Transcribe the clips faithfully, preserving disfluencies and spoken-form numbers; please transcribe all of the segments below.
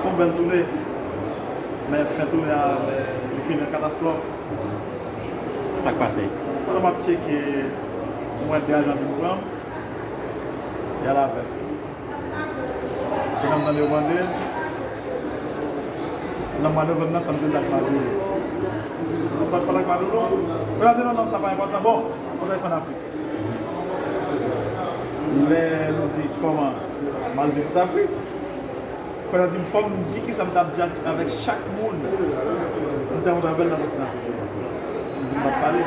Yon bèl tounen. Men fen tounen a, li fini an katastwòf. Sa k pase? Pandan m ap tcheke, mwen de ajan vin pran m, y al avè m. Pandan m tande yo mande m, nan mwa novanm nan, sa m te di ak Madoulo. Sa m pa t pale ak Madoulo. Yo di non, non, sa pa enpòtan. Bon, sa w t al fè an Afrik? Lè nou di kòman m al vizite Afrik, kounye a di m fò m di kisa m t ap di ak, avèk chak moun m te rankontre avè l nan kontinan Afrik. M di m p ap pale.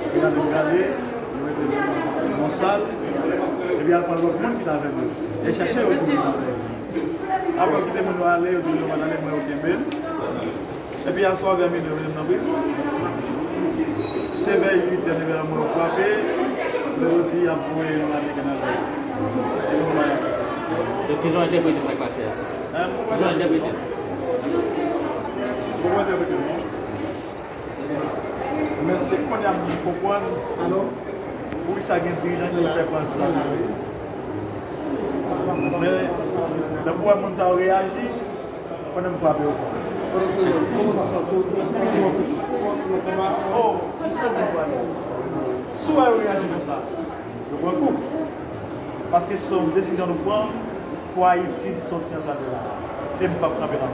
Kounye a m gade, yo mete m nan yon sal, epi al pran lòt moun ki t avè m yo. E chache yo pou yo t avè m. Apre yo kite moun yo ale, yo di yo pa t ale, mwen yo kenbe m. Epi aswè vè minui yo mete m nan prizon. Se vè uit è, nèf è mwen yo frape, lè yo di y ap voye yon Ameriken avè yo. E nou la. Donk, kijan w entèprete sa k pase a? Hein? Kijan w entèprete l? Mwen pa entèprete l, non. Men se kounye a m konprann poukisa gen dirijan ki pè pran responsabilite. Men, tankou wè moun sa yo reyaji, konnen m frape yo fò. Kòman sa santi w? Santi w plis fòs nan konba? Oh, jis nan konba yo. Si w wè yo reyaji konsa, yo pran kou. Paske se yon desizyon nou pran pou Ayiti sòti nan sa nou ye la. E m p ap kanpe nan